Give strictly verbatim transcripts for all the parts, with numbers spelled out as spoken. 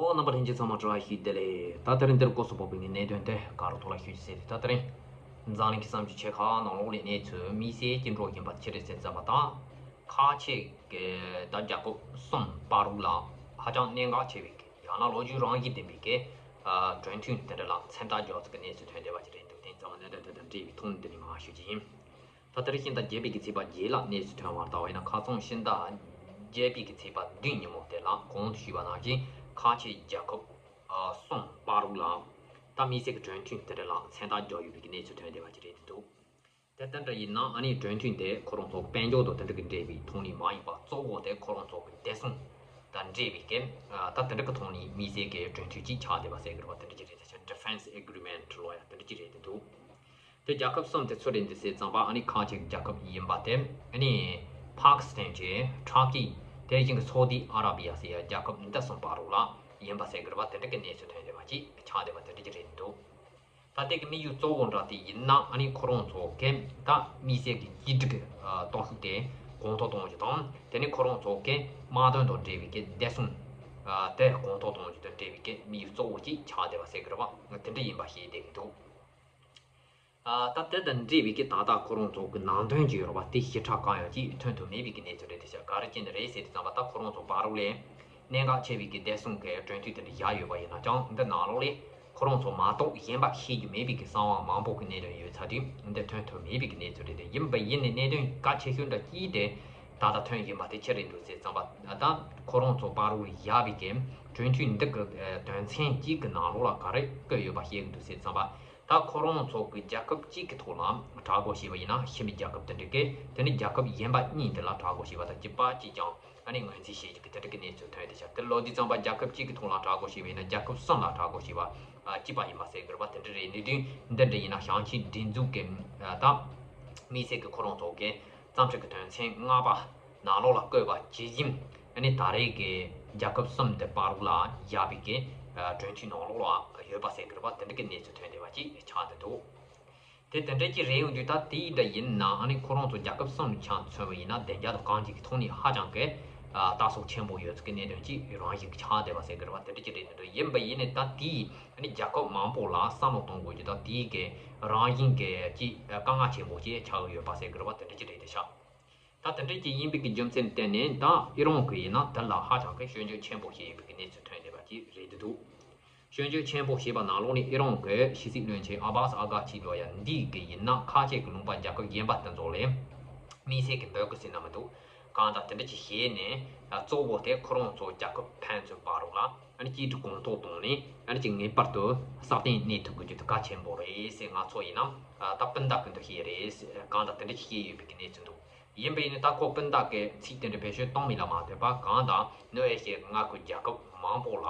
རྣམ་པ་ལྷན་རྒྱས་ཚང་མ་བཀྲ་ཤིས་བདེ་ལེགས། ད་དེ་རིང་འདིར་སྐོར་སུ་བབས་པའི་གནད་དོན་དེ་ག་རུ་ཐོག་ལ་ཞུ་རྒྱུ་ཟེར་ཏེ། ད་དེ་རིང་འཛམ་གླིང་གི་བསམ་ཤེས་ཆེ་ཁག་ནང་ལོགས་ལ་གནས་ཚུལ་དམིགས་བསལ་གྱི་འགྲོ་བཞིན་པ་ཅི་རེད་ཟེར་ཙམ་པ་དང་། ཁ་ཆེ་གི་ད་རྒྱལ་ཁབ་གསུམ་བར་དུ་ལ་ཧ་ཅང་གནད་འགག་ཆེ་བའི་གི་ཡང་ན་ལོ་རྒྱུས་རང་བཞིན་ལྡན་པའི་གི་ཨ་གྲོས་མཐུན་དེ་འདྲ་ལ་མཚན་རྟགས་འཇོག་ཚུལ་གྱི་གནས་ཚུལ་ཐོན་བསྡད་པ་ཅིག་རེད་འདུག་དེ་ཙམ་གནད་དོན་དེ་དང་འབྲེལ་བའི་ཐོག་ནས་འདི་ནས་མར་ཞུ་རྒྱུ་ཡིན། ད་ལྟར་ཕྱི་ཟླ་བརྒྱད་པའི་གི་ཚེས་པ་བརྒྱད་ལ་གནས་ཚུལ་ཐོན་པར་ལྟ་བ་ཡིན་ན། ཁ་སང་ཕྱི་ཟླ་བརྒྱད་པའི་གི་ཚེས་པ་བདུན་ཉིན་མོ་དེ་ལ་གོང་དུ་ཞུས་པ་ནང་བཞིན་ཁ་ཆེ་རྒྱལ་ཁབ་ཨ་གསུམ་བར་དུ་ལ་ད་དམིགས་བསལ་གྱི་གྲོས་མཐུན་དེ་འདྲ་ལ་མཚན་རྟགས་འཇོག་ཡོད་པའི་གི་གནས་ཚུལ་ཐོན་བསྡད་པ་ཅིག་རེད་འདུག་དེ་ལྟར་འདྲ་ཡིན་ན་ཨ་ནི་གྲོས་མཐུན་དེ་ཁོ་རང་ཚོ་དཔལ་འབྱོར་དང་དེ་འདྲ་གི་འབྲེལ་བའི་ཐོག་ནས་མ་ཡིན་པ། གཙོ་བོ་དེ་ཁོ་རང་ཚོ་གི་བདེ་སྲུང་དང་འབྲེལ་བའི་གི་ཨ་ད་དེ་འདྲ་གི་ཐོག་ནས་དམིགས་བསལ་གྱི་གྲོས་མཐུན་ཅིག་ཆགས་བསྡད་པ་ཟེར་གི་རེད་པ། དེ་འདྲ་ཅིག་རེད། ད་ཆ་Defense Agreement ལོ་ཡ་དེ་འདྲ་ཅིག་རེད་འདུག་དེ་རྒྱལ་ཁབ་གསུམ་དེ་སུ་རེད་འདུག་ཟེར་ཙམ་པ། ཨ་ནི་ཁ་ཆེ་རྒྱལ་ཁབ་ཡིན་པ་དེ་ཨ་ནི་པཱ་ཀི་སི་ཐན་བྱས། ཏུར་ཀི། དེ་བཞིན་གྱི་སོ་ཏི་ཨ་ར་བི་ཡ་ཟེར་ཡ་རྒྱལ་ཁབ་འདི་གསུམ་བར་དུ་ལ་ཡིན་པ་ཟེར་གི་རེད་པ། དེ་འདྲ་གི་གནས་ཚུལ་ཐོན་བསྡད་པ་ཅིག་ཆགས་བསྡད་པ་དེ་འདྲ་ཅིག་རེད་འདུག་ད་ལྟའི་གི་དམིགས་ཡུལ་གཙོ་བོ་འདྲ་དེ་ཡིན་ན་ཨ་ནི་ཁོ་རང་ཚོ་གི་ད་དམིགས་བསལ་གྱི་གཅིག་སྒྲིལ་གྱི་ཨ་སྟོབས་ཤུགས་དེ་གོང་མཐོར་གཏོང་རྒྱུ་དང་། དེ་ནས་ཁོ་རང་ཚོ་གི་དམག་དོན་དང་འབྲེལ་བའི་གི་བདེ་སྲུང་ཨ་དེ་གོང་མཐོར་གཏོང་རྒྱུ་དང་འབྲེལ་བའི་གི་དམིགས་ཡུལ་གཙོ་བོ་གཅིག་ཆགས་བསྡད་པ་ཟེར་གི་རེད་པ། དེ་འདྲ་ཡིན་པ་ཤེས་བསྡད་ཀྱི་འདུག་ཨ་ད་དེ་དང་འབྲེལ་བའི་གི་ད་ལྟ་ཁོ་རང་ཚོ་གི་ནང་དོན་གྱི་ཡོད་རེད་པ། དེ་ཞིབ་ཕྲ་གང་ཡང་ཅིག་ཐོན་ཐུབ་མེད་པའི་གི་གནས་ཚུལ་རེད། དེ་ཤ་ག་རེ་བྱས་ནས་རེད་ཟེར་དུས་ཙམ་པ། ད་ཁོ་རང་ཚོ་བར་དུ་ལས་གནད་འགག་ཆེ་བའི་གི་བདེ་སྲུང་གི་གྲོས་མཐུན་དེ་འདྲ་བཞག་ཡོད་པ་ཡིན་ན་ཡང་། འདི་ནང་ལོགས་ལས་ཁོ་རང་ཚོ་མ་གཏོགས་གཞན་པ་ཤེས་རྒྱུ་མེད་པའི་གི་གསང་བ་མང་པོ་གི་གནད་དོན་ཡོད་ཚར་དུས། འདི་ཐོན་ཐུབ་མེད་པའི་གི་གནས་ཚུལ་རེད། དེ་ཡིན་པ་ཡིན་ནས་གནད་དོན་གལ་ཆེ་ཤོས་འདྲ་གཅིག་དེ་ད་ལྟ་ཐོན་བཞིན་པ་དེ་ཅི་རེད་འདུག་ཟེར་ཙམ་པ། ད་ཁོ་རང་ཚོ་བར་དུ་བཞག་པའི་གི་གྲོས་མཐུན་འདི་གི་དོན་ཚན་གཅིག་གི་ནང་ལོགས་ལ་ག་རེ་བཀོད་ཡོད་པ་ཤེས་ཀྱི་འདུག་ཟེར་ཙམ་པ། ད་ཁོ་རང་ཚོ་གི་རྒྱལ་ཁབ་གཅིག་གི་ཐོག་ལ་དྲག་རྒོལ་བྱས་པ་ཡིན་ན་ཕྱི་མི་རྒྱལ་ཁབ་དེ་འདྲ་གིས་དེ་ནི་རྒྱལ་ཁབ་གཞན་པ་གཉིས་འདི་ལ་དྲག་རྒོལ་བྱས་པ་དང་གཅིག་པ་གཅིག་རྐྱང་ཨ་ནི་ངོས་འཛིན་བྱེད་རྒྱུ་གི་དེ་འདྲ་གི་གནས་ཚུལ་ཐོན་ཏེ་ཤག་དེ་ལོ་དུས་ཙམ་པ་རྒྱལ་ཁབ་གཅིག་གི་ཐོག་ལ་དྲག་རྒོལ་བྱས་པ་ཡིན་ན་རྒྱལ་ཁབ་གསུམ་ལ་དྲག་རྒོལ་བྱས་པ་ཨ་གཅིག་པ་ཡིན་པ་ཟེར་དགོས་པ་དེ་འདྲ་རེད། གནད་དོན་འདི་འདྲ་ཡིན་ན་ཞིང་ཆེན་སྒྲིག་འཛུགས་ཀྱི་ཨ་ད་དམིགས་བསལ་གྱི་ཁོ་རང་ཚོ་གི་རྩོམ་སྒྲིག་གི་དོན་ཚན་ལྔ་པ་ནང་ལོགས་ལ་བཀོད་པ་ཇི་བཞིན་ཨ་ནི་ད་རེས་ཀྱི་རྒྱལ་ཁབ་གསུམ་དེ་བར་ལ་བཞག་པའི་གི་ཨ་གྲོས་མཐུན་ནང་ལོགས་ལ་ཡོད་པ་ཟེར་དགོས་པ་དེ་འདྲ་གི་གནས་ཚུལ་ཐོན་བསྡད་པ་ཅིག་ཆགས་བསྡད་འདུག་དེ་དེ་འདྲ་ཅིག་རེད་ཡོང་དུས། ད་དེའི་འདྲ་ཡིན་ན་ཨ་ནི་ཁོ་རང་ཚོ་རྒྱལ་ཁབ་གསུམ་ཆ་མཚོན་པ་ཡིན་ན་བདེ་འཇགས་དང་གང་ཅིའི་ཐོག་ནས་ཧ་ཅང་གི་ཨ་ལྟ་ཚོགས་ཆེན་པོ་ཡོད་ཚུལ་གྱི་གནད་དོན་ཅིག་རང་བཞིན་གྱི་ཆགས་བསྡད་པ་ཟེར་དགོས་པ་དེ་འདྲ་ཅིག་རེད་འདུག་ཡིན་པ་ཡིན་ནའི་ད་དེའི་ཨ་ནི་རྒྱལ་ཁབ་མང་པོ་ལ་བསམ་བློ་གཏོང་དགོས་རྒྱུ་དང་། དེའི་གི་རང་བཞིན་གྱི་ཅིག་དཀའ་ངལ་ཆེན་པོ་ཅིག་ཆགས་ཀྱི་ཡོད་པ་ཟེར་དགོས་པ་དེ་འདྲ་ཅིག་རེད་དེ་ཤག་ད་དེ་འདྲ་ཅིག་ཡིན་པའི་གི་རྒྱུ་མཚན་བརྟེན་ནས་ད་ཨི་རན་གྱི་ཡིན་ན་དེ་ལ་ཧ་ཅང་གི་སྐྱོན་བརྗོད་ཆེན་པོ་བྱས་ཡོད་པའི་གི་གནས་ཚུལ་ཐོན་བསྡད་པ་ཅིག་རེད་འདུག་སྐྱོན་བརྗོད་ཆེན་པོ་བྱས་པ་ནང་ལོགས་ནས་ཨི་རན་གྱི་ཕྱི་སྲིད་བློན་ཆེན་ཨ་བྷ་སི་ཨ་གྷ་ཆི་ལོ་ཡ་འདི་གི་ཡིན་ན་ཁ་ཆེ་གི་ལུང་པ་རྒྱལ་ཁབ་གཞན་པ་དེ་ཚོ་ལས་དམིགས་བསལ་གྱི་འབོད་སྐུལ་ཟེར་ན་མི་འདུག་གང་ལྟར་དེ་འདྲ་ཅིག་བྱས་ནས་གཙོ་བོ་དེ་ཁོ་རང་ཚོ་རྒྱལ་ཁབ་ཕན་ཚུན་བར་ལ་ཨ་ནི་གཅིག་སྒྲིལ་གོང་མཐོར་བཏང་ནས་ཨ་ནི་ཅིག་ངེས་པར་དུ་སྲ་བརྟན་གནས་ཐུབ་དགོས་རྒྱུ་དེ་གལ་ཆེན་པོ་རེད་ཟེར། ང་ཚོ་ཡིན་ན་ད་སྤུན་ཟླ་ཀུན་ཏུ་བཤད་རེད་ཟེར། གང་ལྟར་དེ་འདྲ་ཅིག་བཤད་ཡོད་པའི་གི་གནས་ཚུལ་འདུག་ཡིན་པ་ཡིན་ནའི་ད་ཁོ་སྤུན་ཟླ་གི་ཚིག་དེ་འདྲ་བེད་སྤྱོད་བཏང་མིན་ལ་མ་ལྟོས་པ། གང་ལྟར་ནུབ་ཨེ་ཤི་ཡའི་མངའ་ཁུལ་རྒྱལ་ཁབ་མང་པོ་ལ་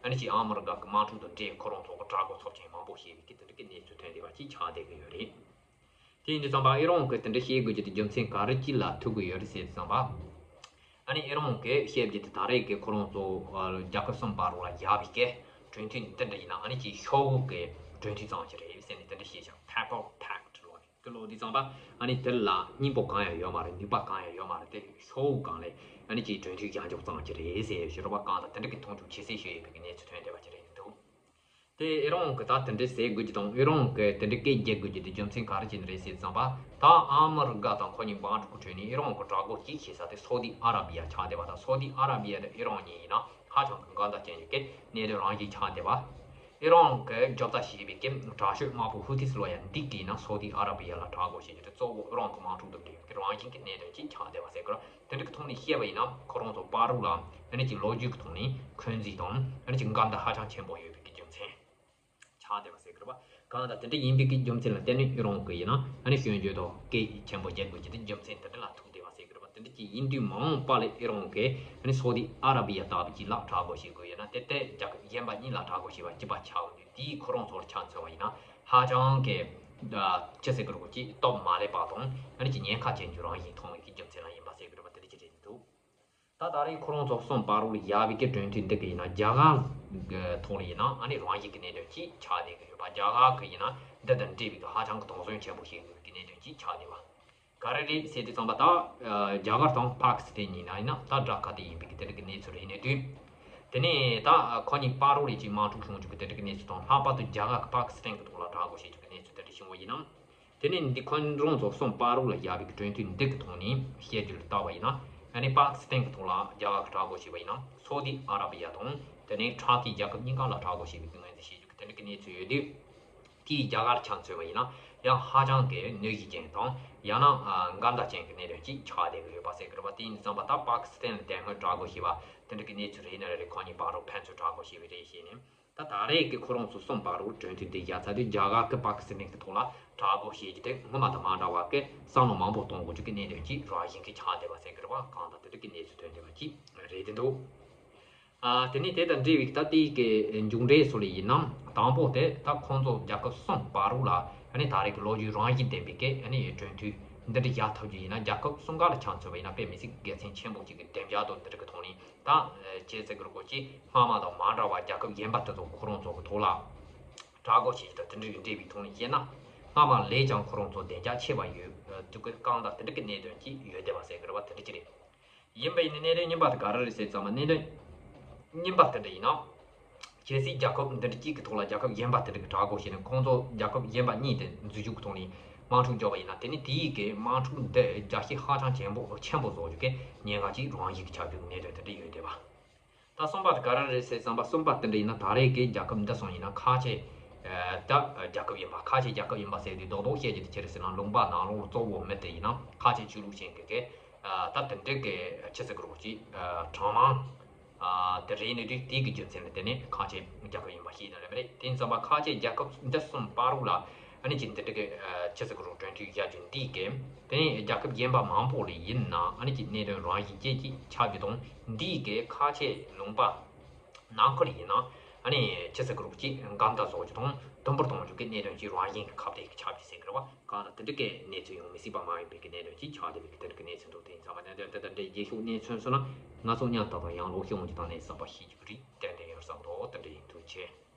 ཨ་ནི་ཅིག་ཨ་མི་རི་ཀ་གི་དམག་འཁྲུག་དང་འབྲེལ་ཁོ་རང་ཚོ་གི་དྲག་རྒོལ་ཚབས་ཆེན་མང་པོ་བྱས་པའི་གི་དེ་འདྲ་གི་གནས་ཚུལ་ཐོན་བསྡད་པ་ཅིག་ཆགས་བསྡད་ཀྱི་ཡོད་རེད། དེ་ཡིན་དུས་ཙམ་པ་ཨི་རན་གྱིས་དེ་འདྲ་བཤད་དགོས་རྒྱུ་དེ་རྒྱུ་མཚན་ག་རེ་ཅིག་ལ་ཐུག་གི་ཡོད་རེད་ཟེར་དུས་ཙམ་པ། ཨ་ནི་ཨི་རན་གྱིས་བཤད་རྒྱུ་དེ་ད་རེས་ཀྱི་ཁོ་རང་ཚོ་ཨ་རྒྱལ་ཁབ་གསུམ་བར་ལ་བཞག་པའི་གི་གྲོས་མཐུན་དེ་འདྲ་ཡིན་ན་ཨ་ནི་ཅིག་ཤོག་བུ་གི་གྲོས་མཐུན་ཙམ་ཞིག་རེད་ཟེར་ནས་དེ་འདྲ་བཤད་ཤག Papal Pact ལོ་ནི་གི་ལོ་དེ་ཙམ་པ་ཨ་ནི་དེ་ལ་སྙིང་པོ་གང་ཡང་ཡོད་མ་རེད། ནུས་པ་གང་ཡང་ཡོད་མ་རེད། དེ་ཤོག་བུ་སྒང་ལས་ཨ་ནི་ཅིག་གྲོས་མཐུན་བཞག་འཇོག་ཙམ་ཞིག་རེད་ཟེར་ཞུ་རོགས་པ། གང་ལྟར་དེ་འདྲ་གི་མཐོང་ཆུང་ཇེ་གསལ་ཤོས་ཡོད་པའི་གི་གནས་ཚུལ་ཐོན་བསྡད་པ་ཅིག་རེད་འདུག་དེ་ཨི་རན་གྱིས་ད་དེ་འདྲ་ཟེར་དགོས་རྒྱུ་དང་། ཨི་རན་གྱིས་དེ་འདྲ་སྐད་རྒྱག་དགོས་རྒྱུ་དེ་རྒྱུ་མཚན་ག་རེ་བྱས་ནས་རེད་ཟེར་དུས་ཙམ་པ། ད་ཨ་མི་རི་ཀ་དང་ཁོ་གཉིས་དམག་འཁྲུག་གི་ཁྲོད་ནས་ཨི་རན་གྱི་དྲག་རྒོལ་གཅིག་བྱེད་ས་དེ་སོ་ཏི་ཨ་ར་བི་ཡ་ཆགས་བསྡད་པ་དང་། སོ་ཏི་ཨ་ར་བི་ཡ་དང་ཨི་རན་གཉིས་ཡིན་ན་ཧ་ཅང་གི་འགལ་ཟླ་ཅན་གྱི་གནད་དོན་རང་བཞིན་ཆགས་བསྡད་པ། ཨི་རན་གྱིས་རྒྱབ་རྩ་བྱས་པའི་གི་དྲག་ཤོས་དམག་དཔུང་ཧུ་ཐིས་ལོ་ཡ་འདི་གིས་ན་སོ་ཏི་ཨ་ར་བི་ཡ་ལ་དྲག་རྒོལ་བྱེད་རྒྱུ་དེ་གཙོ་བོ་ཨི་རན་གྱི་དམག་འཁྲུག་དང་འབྲེལ་བའི་རང་བཞིན་གྱི་གནད་དོན་གཅིག་ཆགས་བསྡད་པ་ཟེར་དགོས་རེད། དེ་འདྲ་གི་ཐོག་ནས་བཤད་པ་ཡིན་ན་ཁོ་རང་ཚོ་བར་ལ་ཨ་ནི་ཅིག་ལོ་རྒྱུས་ཀྱི་ཐོག་ནས་འཁོན་འཛིན་དང་ཨ་ནི་ཅིག་འགལ་ཟླ་ཧ་ཅང་ཆེན་པོ་ཡོད་པའི་གི་རྒྱུ་མཚན་ཆགས་བསྡད་པ་ཟེར་གི་རེད་པ། གང་ལྟར་དེ་འདྲ་ཡིན་པའི་གི་རྒྱུ་མཚན་ལ་བརྟེན་ནས་ཨི་རན་གྱིས་ཡིན་ན་ཨ་ནི་སྐྱོན་བརྗོད་དང་སྐད་ཆེན་པོ་རྒྱག་དགོས་ཀྱི་དེ་རྒྱུ་མཚན་དེ་འདྲ་ལ་ཐུག་བསྡད་པ་ཟེར་གི་རེད་པ། དེ་འདྲ་ཅིག་ཡིན་དུས་མ་འོངས་པ་ལ་ཨི་རན་གྱིས་ཨ་ནི་སོ་ཏི་ཨ་ར་བི་ཡ་ལྟ་བུ་ཅིག་ལ་དྲག་རྒོལ་བྱེད་དགོས་ཡོད་ན་དེ་དེ་རྒྱལ་ཁབ་གཞན་པ་གཉིས་ལ་དྲག་རྒོལ་བྱེད་པ་གཅིག་པ་ཆགས་ཡོང་དུས། དེའི་ཁོ་རང་ཚོར་ཆ་མཚོན་པ་ཡིན་ན་ཧ་ཅང་གི་ཅི་ཟེར་གི་རེད་གོ་ཅིག་སྟོབས་མ་ལེགས་པ་དང་ཨ་ནི་ཅིག་ཉེན་ཁ་ཅན་གྱི་རང་བཞིན་མཐོང་བའི་གི་རྒྱུ་མཚན་ལ་ཡིན་པ་ཟེར་གི་རེད་པ། དེ་འདྲ་ཅིག་རེད་འདུག་ད་ད་རེས་ཁོ་རང་ཚོ་གསུམ་བར་ལ་ཡོད་པའི་གི་གྲོས་མཐུན་འདི་གི་ཡིན་ན་རྒྱ་གར་གི་ཐོག་ལ་ཡིན་ན་ཨ་ནི་རང་བཞིན་གི་གནད་དོན་ཅིག་ཆགས་བསྡད་གི་ཡོད་པ། རྒྱ་གར་གི་ཡིན་ན་འདི་དང་འབྲེལ་བའི་གི་ཧ་ཅང་གི་དོགས་ཟོན་ཆེན་པོ་བྱེད་དགོས་པའི་གི་གནད་དོན་ཅིག་ཆགས་བསྡད་པ། ག་རེ་རེད་ཟེར་དུས་ཙམ་པ་ད་རྒྱ་གར་དང་པཱ་ཀི་སི་ཐན་གཉིས་ན་ཡིན་ན་ད་དགྲ་ཁ་གཏད་ཡིན་པའི་གི་དེ་འདྲ་གི་གནས་ཚུལ་རེད། ཡིན་དུས་ དེ་ནས་ད་ཁོ་གཉིས་བར་རོགས་ལས་ཀྱི་དམག་འཁྲུག་བྱུང་བཅུག་གི་དེ་འདྲ་གི་གནས་ཚུལ་དང་། ལྷག་པར་དུ་རྒྱ་གར་གྱི་པ་ཀི་སི་ཐན་གྱི་ཐོག་ལ་དྲག་རྒོལ་བྱེད་བཅུག་གི་གནས་ཚུལ་དེ་འདྲ་བྱུང་བ་ཡིན་ན། དེ་ནས་འདི་ཁོ་རང་ཚོ་གསུམ་བར་རོགས་ལ་བརྒྱབ་པའི་གྲོས་མཐུན་འདི་གི་ཐོག་ནས་བཤད་རྒྱུ་ལ་བལྟས་པ་ཡིན་ན། ཨ་ནི་པ་ཀི་སི་ཐན་གྱི་ཐོག་ལ་རྒྱ་གར་གྱིས་དྲག་རྒོལ་བྱས་པ་ཡིན་ན། སོ་ཏི་ཨ་ར་བི་ཡ་དང་དེ་ནས་ཁྲ་ཀི་རྒྱལ་ཁབ་གཉིས་ཀ་ལ་དྲག་རྒོལ་བྱས་པའི་ངོས་འཛིན་བྱེད་རྒྱུ་གི་དེ་འདྲ་གི་གནས་ཚུལ་ཡོད་དུས། དེས་རྒྱ་གར་ཆ་མཚོན་པ་ཡིན་ན་ཡང་ཧ་ཅང་གི་གནོད་གཞི་ཅན་དང་། ཡང་ན་ཨ་འགལ་ཟླ་ཅན་གྱི་གནད་དོན་ཅིག་ཆགས་བསྡད་ཀྱི་ཡོད་པ་ཟེར་གྱི་རེད་པ། དེ་ཡིན་ཙང་པ་ད་པ་ཀི་སི་ཐན་ལ་དེ་སྔོན་དྲག་རྒོལ་བྱས་པ་དེ་འདྲ་གི་གནས་ཚུལ་རེད་ན་རེད། ཁོ་གཉིས་བར་རོགས་ཕན་ཚུན་དྲག་རྒོལ་བྱས་པ་རེད་ཞེས་ནས། ད་ད་རེས་ཀྱི་ཁོ་རང་ཚོ་གསུམ་བར་རོགས་གྲོས་མཐུན་དེ་བཞག་ཚར་དུས། རྒྱ་གར་གྱིས་པ་ཀི་སི་ཐན་གྱི་ཐོག་ལ་དྲག་རྒོལ་བྱེད་རྒྱུ་དེ་སྔོན་མ་དང་མ་འདྲ་བ་གི་བསམ་བློ་མང་པོ་གཏོང་དགོས་རྒྱུ་གི་གནད་དོན་ཅིག་རང་བཞིན་གྱིས་ཆགས་བསྡད་པ་ཟེར་གྱི་རེད་པ། གང་ལྟར་དེ་འདྲ་གི་གནས་ཚུལ་ཐོན་བསྡད་པ་ཅིག་རེད་དེ་འདུག་ཨ། དེ་ནས་དེ་དང་འབྲེལ་བའི་ད་ལྟའི་གི་མཇུག་འབྲས་སུ་ལ་ཡིན་ན། དང་པོ་དེ་ད་ཁོང་ཚོ་རྒྱལ་ཁབ་གསུམ་བར་རོགས་ལ་ཨ་ནི་ད་རེས་ཀྱི་ལོ་རྒྱུས་རང་བཞིན་ལྡན་པའི་གི་ཨ་ནི་གྲོས་མཐུན་འདི་འདྲ་བཞག་ཐུབ་རྒྱུ་ཡིན་ན། རྒྱལ་ཁབ་གསུམ་ཀ་ལ་ཆ་མཚོན་པ་ཡིན་ན་དཔེ་མི་སྲིད་དགེ་མཚན་ཆེན་པོ་ཅིག་གི་བདེ་འཇགས་དང་འདི་འདྲ་གི་ཐོག་ནས། ད་ཨ་ཅེས་ཟེར་གི་རེད། ཁོ་ཅིག་སྔ་མ་དང་མ་འདྲ་བ་རྒྱལ་ཁབ་གཞན་པ་དེ་ཚོ་ཁོ་རང་ཚོ་གི་ཐོག་ལ་དྲག་རྒོལ་བྱེད་རྒྱུ་དང་དེ་འདྲ་གི་འབྲེལ་བའི་ཐོག་ནས་བཤད་ན། སྔ་མ་ལས་ཀྱང་ཁོ་རང་ཚོ་བདེ་འཇགས་ཆེ་བ་ཡོད་འདུག་གི། གང་ལྟར་དེ་འདྲ་གི་གནད་དོན་ཅིག་ཡོད་བསྡད་པ་ཟེར་གི་རེད་པ། དེ་འདྲ་ཅིག་རེད། ཡིན་པ་ཡིན་ན་གནད་དོན་གཉིས་པ་དེ་ག་རེ་རེད་ཟེར་ཙམ་པ། གནད་དོན་གཉིས་པ་དེ་འདྲ་ཡིན་ན། གལ་སྲིད་རྒྱལ་ཁབ་འདི་འདྲ་གཅིག་གི་ཐོག་ལ་རྒྱལ་ཁབ་གཞན་པ་དེ་འདྲ་གི་དྲག་རྒོལ་བྱས་ནས། ཁོང་ཚོ་རྒྱལ་ཁབ་གཞན་པ་གཉིས་དེ་འཛུལ་ཞུགས་ཀྱི་ཐོག་ནས་དམག་འཁྲུག་བརྒྱབ་པ་ཡིན་ན། དེ་ནི་དེའི་གི་དམག་འཁྲུག་འདི་རྒྱ་ཤི་ཧ་ཅང་ཆེན་པོ་ཆེན་པོ་བཟོ་རྒྱུ་གི་ཉེན་ཁ་ཅིག་རང་བཞིན་གྱིས་ཆགས་རྒྱུ་གི་གནད་དོན་དེ་འདྲ་ཡོད་བསྡད་པ། ད་གསུམ་པ་དེ་ག་རེ་རེད་ཟེར་ཙམ་པ། གསུམ་པ་དེ་འདྲ་ཡིན་ན། ད་རེས་ཀྱི་རྒྱལ་ཁབ་འདི་གསུམ་ཡིན་ན་ཁ་ཆེ་ཨ་ད་རྒྱལ་ཁབ་ཡིན་པ། ཁ་ཆེ་རྒྱལ་ཁབ་ཡིན་པ་ཟེར་དུས་རྡོག་རྡོག་བཤད་རྒྱུ་དེ་ཅི་རེད་ཟེར་ན། ལུང་པ་ནང་ལོགས་གཙོ་བོ་མི་དེ་ཡིན་ན་ཁ་ཆེ་ཆོས་ལུགས་ཅན་གྱི་གི་ཨ་ད་དེ་འདྲ་གི་ཆི་ཟེར་གི་རེད། ཅིག་ཨ་གྲངས་མང་ཨ་དེ་རེད་ནི་དུས། དེ་གི་རྒྱུ་མཚན་ལ་བརྟེན་ནས་ཁ་ཆེ་རྒྱལ་ཁབ་ཡིན་པ་ཤེས་ན་རེད་མ་རེད། དེ་ཡིན་ཙམ་པ་ཁ་ཆེ་རྒྱལ་ཁབ་འདི་གསུམ་བར་རོགས་ལ་ཨ་ནི་ཅིག་འདི་འདྲ་གི་ཨ་ཆི་ཟེར་གི་རེད། གྲོས་མཐུན་བཞག་རྒྱུ་འདི་གི། དེ་ནས་རྒྱལ་ཁབ་གཞན་པ་མང་པོ་ལ་ཡིན་ན་ཨ་ནི་ཅིག་གནད་དོན་རང་བཞིན་ཅན་ཅིག་ཆགས་རྒྱུ་དང་། འདི་གི་ཁ་ཆེ་ལུང་པ་ནང་ཁུལ་ཡིན་ན་ཨ་ནི་ཆི་ཟེར་གི་རེད། ཅིག་འགལ་ཟླ་བཟོ་རྒྱུ་དང་དུམ་བུར་གཏོང་རྒྱུ་གི་གནད་དོན་ཅིག་རང་བཞིན་གྱི་ཁ་གཏད་ཀྱི་ཆགས་རྒྱུ་ཟེར་གི་རེད་པ། གང་ལྟར་དེ་འདྲ་གི་གནས་ཚུལ་ཡང་མི་སྲིད་པ་མ་ཡིན་པའི་གི་གནད་དོན་ཅིག་ཆགས་བསྡད་པའི་གི་དེ་འདྲ་གི་གནས་ཚུལ་འདུག་དེ་ཡིན་ཙང་མ་གནད་དོན་དེ་དང་འབྲེལ་རྒྱས་ཤོག་གནས་ཚུལ་སོང་ན། ང་ཚོ་མཉམ་དུ་དང་ཡང་ལོག་ཤོག་འོང་རྒྱུ་དང་ནས་བསམ་པ་ཤེས་རྒྱུ་རེད། ཏན་ཏན་ཡོད་བསམ་འདུག་དེ་འདྲ་ཡིན། ཐུགས་རྗེ་ཆེ།